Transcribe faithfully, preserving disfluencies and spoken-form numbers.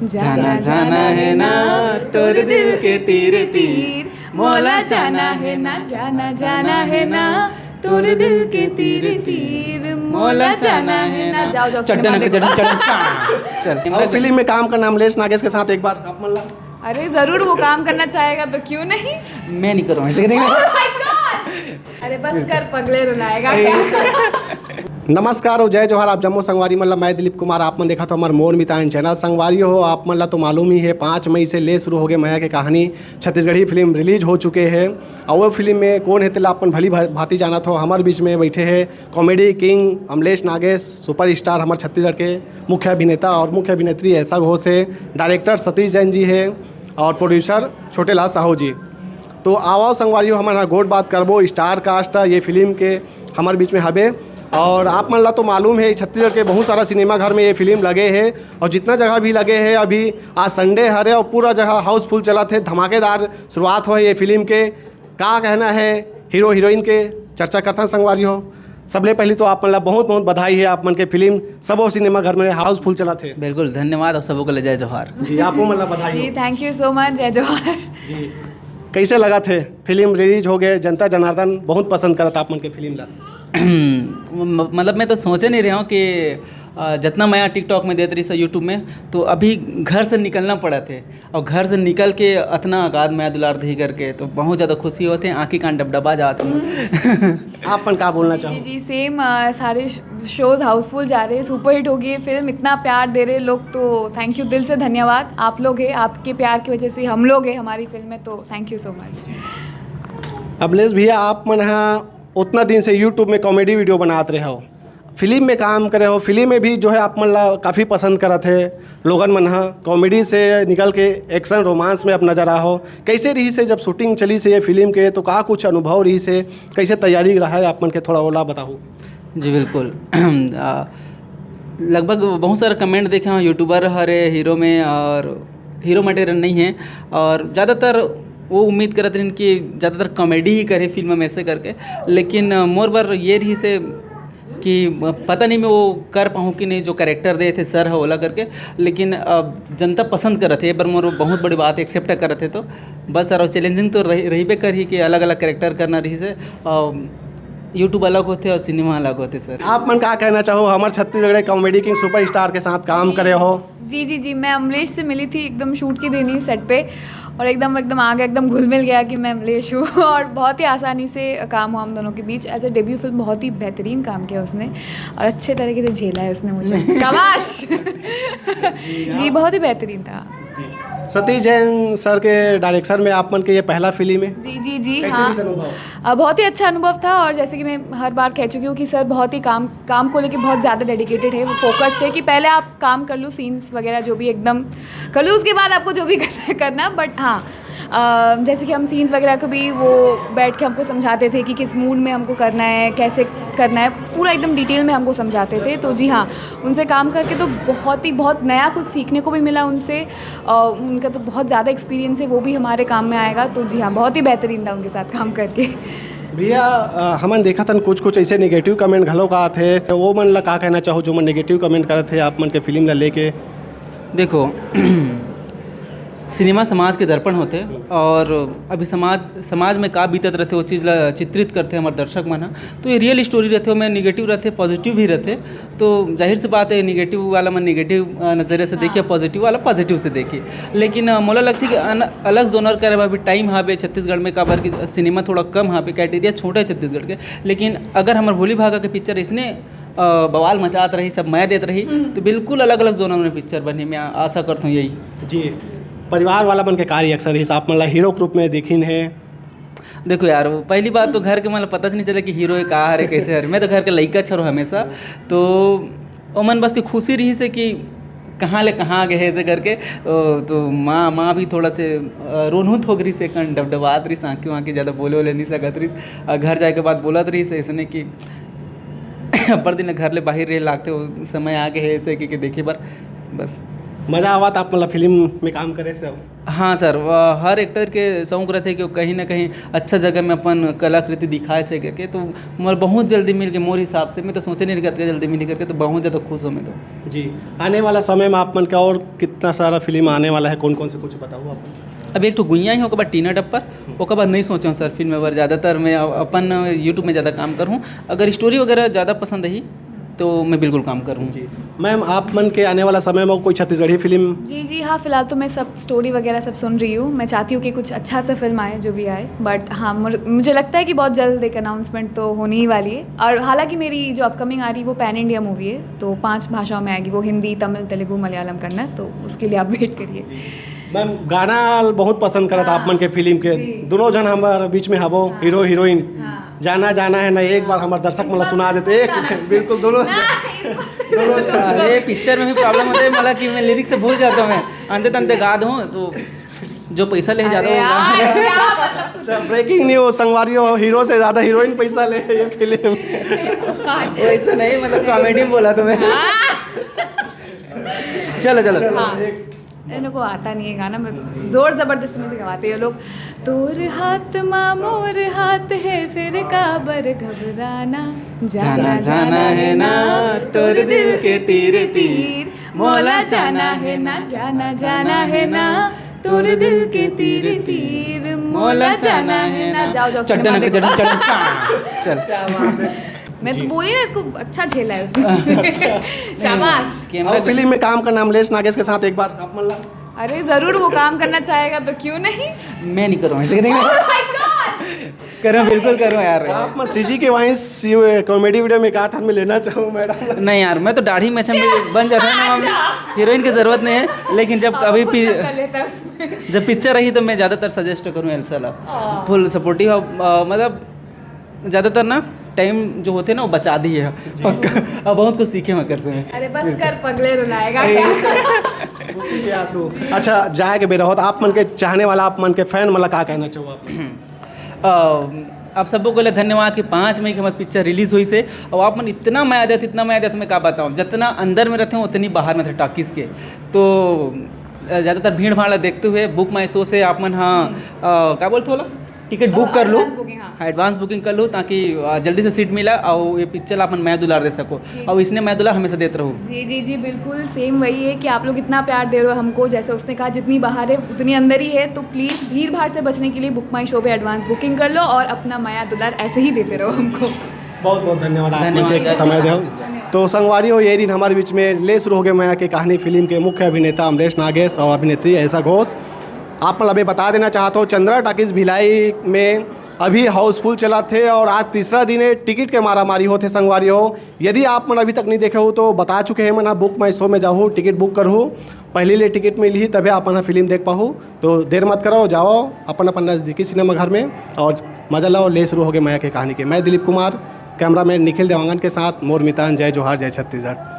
जाना जाना है ना तोर दिल के तीर तीर, मोला जाना है ना, जाना जाना है ना तोर दिल के तीर तीर, मोला जाना है ना। जाओ, जाओ, चट्टन सिनेमा देखो। चट्टन चट्टन चल। और फिल्म में काम करना अमलेश नागेश के साथ एक बार आप मन ला। अरे जरूर, वो काम करना चाहेगा तो क्यों नहीं। मैं नहीं करूँगा इसे, देख। Oh my God! अरे बस कर, पगले रुलाएगा क्या? नमस्कार और जय जोहार, आप जम्मो संगवारी मन ला, मैं दिलीप कुमार, आप मन देखत हो हमर मोर मितान चैनल। संगवारी हो, आप मन ला तो मालूम ही है, पाँच मई से ले शुरू हो गए मया के कहानी छत्तीसगढ़ी फिल्म रिलीज हो चुके हैं। और वो फिल्म में कौन है तेला अपन भली भा-, भांति जानत हो, हमारे बीच में बैठे हैं comedy king Amlesh Nagesh, superstar हमारे छत्तीसगढ़ के मुख्य अभिनेता और मुख्य अभिनेत्री ऐसा घोष है, डायरेक्टर सतीश जैन जी है और प्रोड्यूसर छोटे लाल साहू जी। तो आवो संगवारी हो, हमन ह गोठ बात करबो स्टार कास्ट ये फिल्म के हमारे बीच में हबे। और आप मन ला तो मालूम है, छत्तीसगढ़ के बहुत सारा सिनेमा घर में ये फिल्म लगे है और जितना जगह भी लगे है, अभी आज संडे हरे और पूरा जगह हाउसफुल चलत है, धमाकेदार शुरुआत हो ये फिल्म के। का कहना है हीरो हीरोइन के, चर्चा करथन संगवारी हो। सबले पहली तो आप मन ला बहुत बहुत बधाई है, आप मन के फिल्म सबो सिनेमा घर में हाउसफुल चलत है। बिल्कुल, धन्यवाद और सबो को ले जय जोहार। जी, आपो मन ला बधाई जी, हो। Thank you so much, जय जोहार। जी, कैसे लगत है फिल्म रिलीज हो गए, जनता जनार्दन बहुत पसंद करत आप मन के फिल्म ला। म-, मतलब मैं तो सोचे नहीं रहे हूँ कि अ, जितना मैं टिकटॉक में देत रही से YouTube में, तो अभी घर से निकलना पड़ा थे और घर से निकल के अतना अगाध मया दुलार दही करके तो बहुत ज़्यादा खुशी होते हैं, आँखी कान डबडबा जाते हैं। आप मन का बोलना जी, चाहो? जी, जी, सेम। सारे शोज हाउसफुल जा रहे हैं, सुपरहिट हो गई है फिल्म, इतना प्यार दे रहे लोग, तो थैंक यू, दिल से धन्यवाद। आप लोग हैं, आपके प्यार की वजह से हम लोग हैं, हमारी फिल्म में, तो thank you so much। Amlesh भैया, आप मन हा उतना दिन से YouTube में कॉमेडी वीडियो बनात रहे हो, फिल्म में काम करे हो, फिल्म में भी जो है आप मन ला काफ़ी पसंद करत है लोगन मन हा। कॉमेडी से निकल के एक्शन रोमांस में अपना जरा हो, कैसे रही से जब शूटिंग चली से ये फिल्म के, तो का कुछ अनुभव रही से, कैसे तैयारी रहा है आप मन के, थोड़ा ओला बताओ। जी बिल्कुल। आ, लगभग बहुत सारा कमेंट देखे हैं यूट्यूबर हरे हीरो में और हीरो मटेरियल नहीं है, और ज़्यादातर वो उम्मीद करत रहन कि ज़्यादातर कॉमेडी ही करे फिल्म में से करके। लेकिन अ, मोर बर ये रही से कि पता नहीं मैं वो कर पाऊँ कि नहीं, जो कैरेक्टर दे थे सर ह ओला करके। लेकिन अब जनता पसंद करत है, एक बार मोर बहुत बड़ी बात एक्सेप्ट करत है, तो बस सर, चैलेंजिंग तो रही, रहीबे करही कि अलग अलग कैरेक्टर करना रही से। यूट्यूब अलग होते और सिनेमा अलग होते सर। आप मन का कहना चाहो, हमारे छत्तीसगढ़ कॉमेडी किंग सुपरस्टार के साथ काम करे हो? जी, जी, जी, मैं अमलेश से मिली थी एकदम शूट के दिन ही सेट पे, और एकदम, एकदम आ गया, एकदम घुल मिल गया कि मैं अमलेश हूँ। और बहुत ही आसानी से काम हुआ हम दोनों के बीच। एज अ डेब्यू फिल्म बहुत ही बेहतरीन काम किया उसने और अच्छे तरीके से झेला है उसने मुझे। शाबाश। जी, बहुत ही बेहतरीन था। जी। सतीश जैन सर के डायरेक्शन में आप मन के ये पहला फिल्म है? जी, जी, जी, कैसे हाँ। भी अनुभव? अ, बहुत ही अच्छा अनुभव था, और जैसे कि मैं हर बार कह चुकी हूँ कि सर बहुत ही काम, काम को लेके बहुत ज़्यादा डेडिकेटेड है, वो फोकस्ड है कि पहले आप काम कर लो, सीन्स वगैरह जो भी एकदम कर लो, उसके बाद आपको जो भी करना है करना। बट हाँ, अ, जैसे कि हम सीन्स वगैरह को भी, वो बैठ के हमको समझाते थे कि किस मूड में हमको करना है, कैसे करना है, पूरा एकदम डिटेल में हमको समझाते थे। तो जी हाँ, उनसे काम करके तो बहुत ही, बहुत नया कुछ सीखने को भी मिला उनसे। अ, उनका तो बहुत ज़्यादा एक्सपीरियंस है, वो भी हमारे काम में आएगा। तो जी हाँ, बहुत ही बेहतरीन था उनके साथ काम करके। भैया, अ, हमन देखत हन कुछ कुछ ऐसे नेगेटिव कमेंट घलो का आथे, तो वो मन ला का कहना चाहो जो मन नेगेटिव कमेंट करत हे आप मन के फिल्म ला लेके? देखो, सिनेमा समाज के दर्पण होथे, और अभी समाज, समाज में का बीतत रथे, वो चीज़ ला चित्रित करथे हमर दर्शक मन ह। तो ये रियल स्टोरी रथे, ओमे नेगेटिव रथे, पॉजिटिव भी रथे। तो जाहिर सी बात है, नेगेटिव वाला मन नेगेटिव, अ, नज़रिए से देखिए, हाँ। पॉजिटिव वाला पॉजिटिव से देखिए। लेकिन, अ, मोला लगथे कि अन-, अलग जोनर करे बर भी टाइम हावे छत्तीसगढ़ में, काबर कि सिनेमा थोड़ा कम हावे, क्राइटेरिया छोटा है छत्तीसगढ़ के। लेकिन अगर हमर भोली भागा के पिक्चर इसने, अ, बवाल मचात रही, सब मया देत रही, हम्म। तो बिल्कुल अलग-अलग जोनर में पिक्चर बनही, मैं आ-, आशा करता हूँ यही। जी, परिवार वाला मन के का रिएक्शन रहिस, आप मन ला हीरो के रूप में देखिन हे? देखो यार, वो पहली बात तो घर के मन ला पता नहीं चले कि हीरो का हरे, कैसे हरे। मैं तो घर के लइका छरो हमेशा, तो ओमन बस के खुशी रहिस हे कि कहाँ ले कहाँ गए ऐसे करके। ओ, तो माँ, माँ भी थोड़ा से, अ, रोनहुत हो गई से, कन डबडबात रहिस, आँखी वाँखी ज़्यादा बोले वोले नहीं सकत रहिस। अ, घर जाए के बाद बोलत रहिस ऐसने कि अब्बड़ दिन घर ले बाहिर रहे लागथे, वो समय आ गए ऐसे कि, कि देखे बर बस। मजा आवत आप मन ला फिल्म में काम करे से? हाँ सर, हर एक्टर के शौक रहथे कि वो कहीं ना कहीं अच्छा जगह में अपन कलाकृति दिखाए से करके, तो मोर बहुत जल्दी मिल के, मोर हिसाब से मैं तो सोचे नहीं रहे कि अतका जल्दी मिली करके, तो बहुत ज़्यादा खुश हूँ मैं तो। जी, आने वाला समय में आप मन के और कितना सारा फिल्म आने वाला है, कौन कौन से कुछ बताओ आप? अभी एक ठो गुइया ही, ओकर बाद टीना टप्पर, ओकर बाद नहीं सोचे हूँ सर फिल्म बर। ज़्यादातर मैं अ-, अपन YouTube में ज़्यादा काम करूँ। अगर स्टोरी वगैरह ज़्यादा पसंद ही तो मैं बिल्कुल काम करूँ। जी मैम, आप मन के आने वाला समय में कोई छत्तीसगढ़ी फिल्म? जी जी हाँ, फिलहाल तो मैं सब स्टोरी वगैरह सब सुन रही हूँ। मैं चाहती हूँ कि कुछ अच्छा सा फिल्म आए, जो भी आए, बट हाँ, मुर- मुझे लगता है कि बहुत जल्द एक अनाउंसमेंट तो होने ही वाली है। और हालांकि मेरी जो अपकमिंग आ रही है वो पैन इंडिया मूवी है, तो पांच भाषाओं में आएगी वो, हिंदी, तमिल, तेलुगु, मलयालम, कन्नड़। तो उसके लिए आप वेट करिए। मैम, गाना बहुत पसंद करत हाँ। आप मन के फिल्म के। जी। दोनों जन हमारे बीच में हबो, हाँ। Hero heroine. हाँ। जाना जाना है ना, एक बार हमारे दर्शक मन ला सुना देते एक। बिल्कुल, दोनों। ना, इस बार तो दोनों जन। अरे, पिक्चर में भी प्रॉब्लम होता है, मतलब कि मैं लिरिक्स से भूल जाता हूँ, मैं अंते तंते गा दूँ तो जो पैसा ले ज़्यादा अरे होगा। यार, क्या मतलब कुछ अच्छा, ब्रेकिंग न्यूज, संगवारी हो, हीरो से ज़्यादा हीरोइन पैसा ले ये फिल्म। वैसे नहीं, मतलब कॉमेडी में बोला तुम्हें। हाँ। चलो चलो। हाँ। इनको आता नहीं है गाना, मैं जोर जबरदस्ती में से गवाते हैं ये लोग। तोर हाथ मा मोर हाथ है, फिर काबर घबराना, जाना जाना है ना, तोर दिल के तीर तीर, मोला जाना है ना, जाना जाना है ना, तोर दिल के तीर तीर, मोला जाना है ना। जाओ जाओ, चट्टन सिनेमा देखो। चट्टन चट्टन। चल। क्या बात है। मैं तो जी। बोली ना, इसको अच्छा झेला है उसने। शाबाश। कैमरा और फिल्म में काम करना अमलेश नागेश के साथ एक बार आप मन ला। अरे जरूर, वो काम करना चाहेगा तो क्यों नहीं। मैं नहीं करूँ ऐसे। Oh my God। करो, बिल्कुल करो यार। आप मन सीजी के वहीं सी-, कॉमेडी वीडियो में एक आठ में लेना चाहूँ मैडम। नहीं यार, मैं तो दाढ़ी मेछा में बन जाता है ना, हीरोइन की जरूरत नहीं है। लेकिन जब हाँ, अभी वो खुद पी-, सब कर लेता है उसमें। जब पिक्चर रही तो मैं ज़्यादातर सजेस्ट करूँ एल्सा ला। हाँ। फुल सपोर्टिव, मतलब ज़्यादातर ना टाइम जो होते ना वो बचा दी है। जी। पक्का। अब बहुत कुछ सीखे मैं कर से। अरे बस कर, पगले रुलाएगा। खुशी के आंसू। अच्छा, जाए के बेरा होत, आप मन के चाहने वाला, आप मन के फैन मन ला का कहना चाहो आप? अ, आप सबको पहले धन्यवाद कि पाँच मई के हमारी पिक्चर रिलीज हुई से, और आप मन इतना मया देत, इतना मया देत, मैं का बताऊँ, जितना अंदर में रहते हैं उतनी बाहर में थे टॉकीज के। तो अ, ज़्यादातर भीड़ भाड़ ला देखते हुए बुक माई शो से आप मन, हाँ, हम्म। अ, का बोलते होला, टिकट बुक अ, कर लो। एडवांस बुकिंग, हाँ। हाँ, एडवांस बुकिंग कर लो, ताकि अ, जल्दी से सीट मिला और ये पिक्चर आप मन मया दुलार दे सको। जी। और इसने मया दुलार हमेशा देते रहो। जी जी जी, बिल्कुल सेम वही है कि आप लोग इतना प्यार दे रहे हो हमको। जैसे उसने कहा, जितनी बाहर है उतनी अंदर ही है, तो प्लीज भीड़ भाड़ से बचने के लिए बुक माई शो पे एडवांस बुकिंग कर लो और अपना मया दुलार ऐसे ही देते रहो हमको। बहुत बहुत धन्यवाद आप मन के धन्यवाद। समय दे। तो संगवारी हो, ये दिन हमारे बीच में ले शुरू हो गए मया के कहानी फिल्म के मुख्य अभिनेता अमलेश नागेश और अभिनेत्री ऐसा घोष। आप मन ला मैं बता देना चाहत हूँ, चंद्रा टॉकीज भिलाई में अभी हाउसफुल चलत हे और आज तीसरा दिन है, टिकट के मारामारी होत हे। संगवारी हो, यदि आप मन अभी तक नहीं देखे हो तो बता चुके हैं मन, बुक माई शो में जाहू, टिकट बुक करहू, पहली ले टिकट मिलही तभे आप मन ह फिल्म देख पाहू। तो देर मत करो, जाओ अपन अपन नजदीकी सिनेमा घर में और मजा लाओ। ले शुरू हो गए मया के कहानी के। मैं दिलीप कुमार, कैमरामैन निखिल देवांगन के साथ मोर मितान। जय जोहार, जय छत्तीसगढ़।